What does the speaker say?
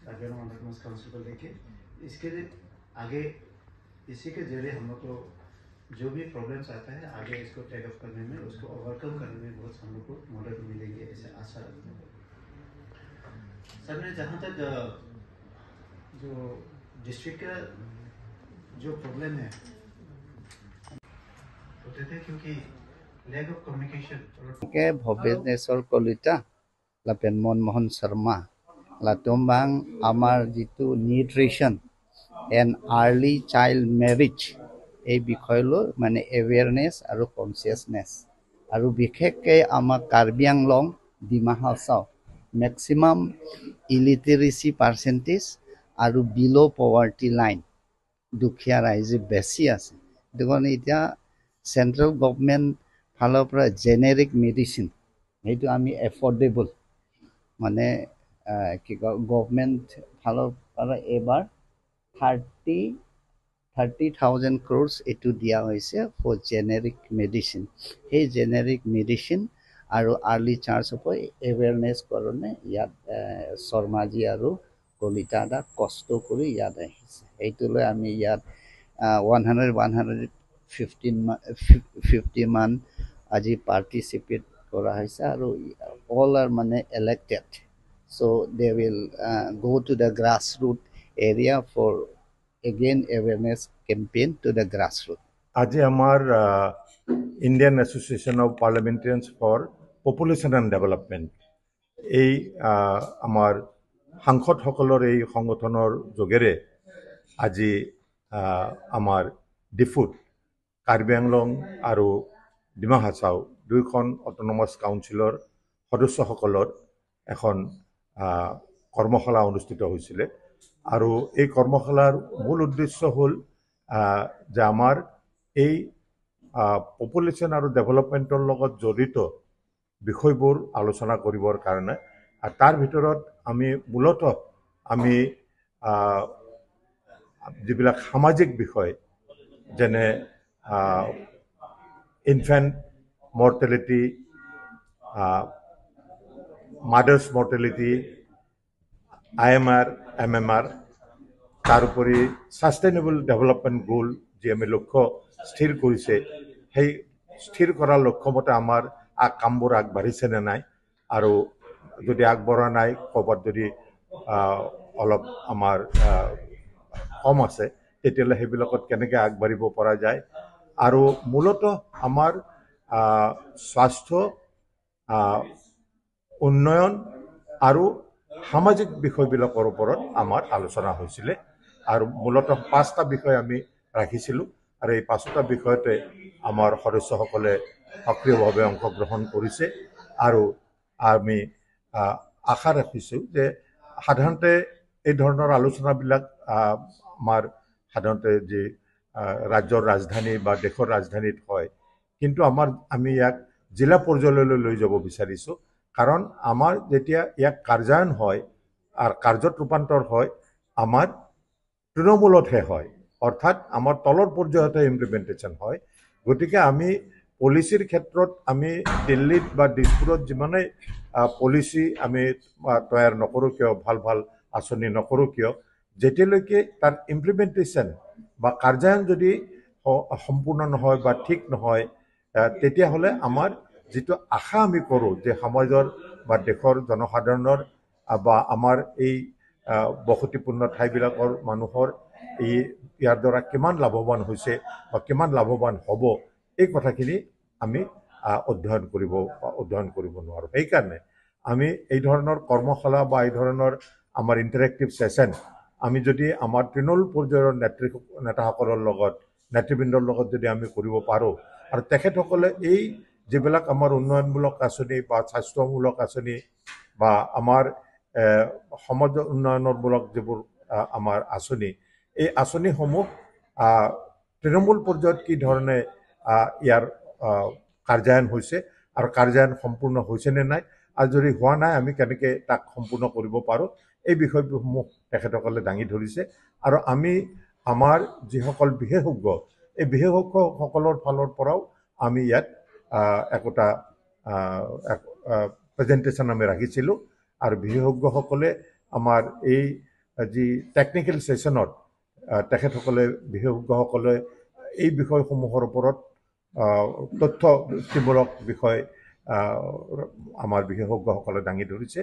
Karbi Anglong autonomous council को लेके। इसके लिए आगे इसी के जरिए हम लोग को जो भी प्रॉब्लम्स आता है, आगे इसको टेक अप करने में, उसको ओवरकम करने में बहुत हम लोग को मदद मिलेगी, ऐसे आशा रखते हैं। सर ने जहाँ तक जो डिस्ट्रिक्ट का जो प्रॉब्लम है होते थे, क्योंकि लैक ऑफ कम्युनिकेशन। কে ভৱেনেশ্বৰ কলিতা লাপেন মনমোহন শৰ্মা লাতুম্বাং আমাৰ যিটো nutrition and early child marriage এই বিষয়লৈ মানে এৱেৰনেছ আৰু কনচিয়াছনেছ আৰু বিশেষকৈ আমাৰ কাৰ্বি আংলং, ডিমা হাছাও মেক্সিমাম ইলিটাৰেচি পাৰ্চেণ্টেজ আৰু বিল' পভাৰ্টি লাইন দুখীয়া ৰাইজে বেছি আছে। সেইটো কাৰণে এতিয়া চেণ্ট্ৰেল গভমেণ্ট ফালৰ পৰা জেনেৰিক মেডিচিন সেইটো আমি এফৰ্ডেবল মানে কি কয় গভমেণ্ট ফালৰ পৰা এইবাৰ 30,000 ক্ৰ'ৰ্ছ এইটো দিয়া হৈছে ফৰ জেনেৰিক মেডিচিন। সেই জেনেৰিক মেডিচিন আৰু আৰ্লি চাৰ্জ হ'ব এৱেৰনেছ কাৰণে ইয়াত শৰ্মাজী আৰু কলিতা দা কষ্ট কৰি ইয়াত আহিছে। সেইটোলৈ আমি ইয়াত 100, 115 50 মান আজি পাৰ্টিচিপেট কৰা হৈছে আৰু অল আৰ মানে elected, so they will go to the grass root area for again awareness campaign to the grass root. আজি আমাৰ Indian Association of Parliamentarians for Population and Development এই আমাৰ সাংসদসকলৰ এই সংগঠনৰ যোগেৰে আজি আমাৰ ডিফুত কাৰ্বি আংলং আৰু ডিমা হাছাও দুয়োখন অট'নমাছ কাউন্সিলৰ সদস্যসকলৰ এখন কৰ্মশালা অনুষ্ঠিত হৈছিলে। আৰু এই কৰ্মশালাৰ মূল উদ্দেশ্য হ'ল যে আমাৰ এই পপুলেশ্যন আৰু ডেভেলপমেণ্টৰ লগত জড়িত বিষয়বোৰ আলোচনা কৰিবৰ কাৰণে। আৰু তাৰ ভিতৰত আমি মূলতঃ আমি যিবিলাক সামাজিক বিষয়, যেনে infant mortality, mothers mortality, IMR, MMR, তাৰোপৰি ছাষ্টেইনেবল ডেভেলপমেণ্ট গ'ল যি আমি লক্ষ্য স্থিৰ কৰিছে, সেই স্থিৰ কৰা লক্ষ্যমতে আমাৰ কামবোৰ আগবাঢ়িছে নে নাই, আৰু যদি আগবঢ়া নাই, ক'ৰবাত যদি অলপ আমাৰ কম আছে, তেতিয়াহ'লে সেইবিলাকত কেনেকৈ আগবাঢ়িব পৰা যায়। আৰু মূলতঃ আমাৰ স্বাস্থ্য, উন্নয়ন আৰু সামাজিক বিষয়বিলাকৰ ওপৰত আমাৰ আলোচনা হৈছিলে। আৰু মূলতঃ পাঁচটা বিষয় আমি ৰাখিছিলোঁ আৰু এই পাঁচটা বিষয়তে আমাৰ সদস্যসকলে সক্ৰিয়ভাৱে অংশগ্ৰহণ কৰিছে। আৰু আমি আশা ৰাখিছোঁ যে সাধাৰণতে এই ধৰণৰ আলোচনাবিলাক আমাৰ সাধাৰণতে যি ৰাজ্যৰ ৰাজধানী বা দেশৰ ৰাজধানীত হয়, কিন্তু আমি ইয়াক জিলা পৰ্যায়লৈ লৈ যাব বিচাৰিছোঁ। কাৰণ আমাৰ যেতিয়া ইয়াক কাৰ্যায়ন হয় আৰু কাৰ্যত ৰূপান্তৰ হয়, আমাৰ তৃণমূলতহে হয়, অৰ্থাৎ আমাৰ তলৰ পৰ্যায়তহে ইমপ্লিমেণ্টেশ্যন হয়। গতিকে আমি পলিচিৰ ক্ষেত্ৰত আমি দিল্লীত বা দিছপুৰত যিমানেই পলিচি আমি তৈয়াৰ নকৰোঁ কিয়, ভাল ভাল আঁচনি নকৰোঁ কিয়, যেতিয়ালৈকে তাৰ ইমপ্লিমেণ্টেশ্যন বা কাৰ্যায়ন যদি সম্পূৰ্ণ নহয় বা ঠিক নহয়, তেতিয়াহ'লে আমাৰ যিটো আশা আমি কৰোঁ যে সমাজৰ বা দেশৰ জনসাধাৰণৰ বা আমাৰ এই বসতিপূৰ্ণ ঠাইবিলাকৰ মানুহৰ এই ইয়াৰ দ্বাৰা কিমান লাভৱান হৈছে বা কিমান লাভৱান হ'ব, এই কথাখিনি আমি অধ্যয়ন কৰিব নোৱাৰোঁ। সেইকাৰণে আমি এই ধৰণৰ কৰ্মশালা বা এই ধৰণৰ আমাৰ ইণ্টাৰেক্টিভ ছেশ্যন আমি যদি আমাৰ তৃণমূল পৰ্যায়ৰ নেতাসকলৰ লগত, নেতৃবৃন্দৰ লগত যদি আমি কৰিব পাৰোঁ, আৰু তেখেতসকলে এই যিবিলাক আমাৰ উন্নয়নমূলক আঁচনি বা স্বাস্থ্যমূলক আঁচনি বা আমাৰ সমাজ উন্নয়নমূলক যিবোৰ আমাৰ আঁচনি, এই আঁচনিসমূহ তৃণমূল পৰ্যায়ত কি ধৰণে ইয়াৰ কাৰ্যায়ন হৈছে আৰু কাৰ্যায়ন সম্পূৰ্ণ হৈছে নে নাই, আৰু যদি হোৱা নাই আমি কেনেকৈ তাক সম্পূৰ্ণ কৰিব পাৰোঁ, এই বিষয়সমূহ তেখেতসকলে দাঙি ধৰিছে। আৰু আমি আমাৰ যিসকল বিশেষজ্ঞ, এই বিশেষজ্ঞসকলৰ ফালৰ পৰাও আমি ইয়াত একোটা প্ৰেজেণ্টেশ্যন আমি ৰাখিছিলোঁ। আৰু বিশেষজ্ঞসকলে আমাৰ এই যি টেকনিকেল ছেশ্যনত তেখেতসকলে, বিশেষজ্ঞসকলে এই বিষয়সমূহৰ ওপৰত তথ্যভিত্তিমূলক বিষয় আমাৰ বিশেষজ্ঞসকলে দাঙি ধৰিছে।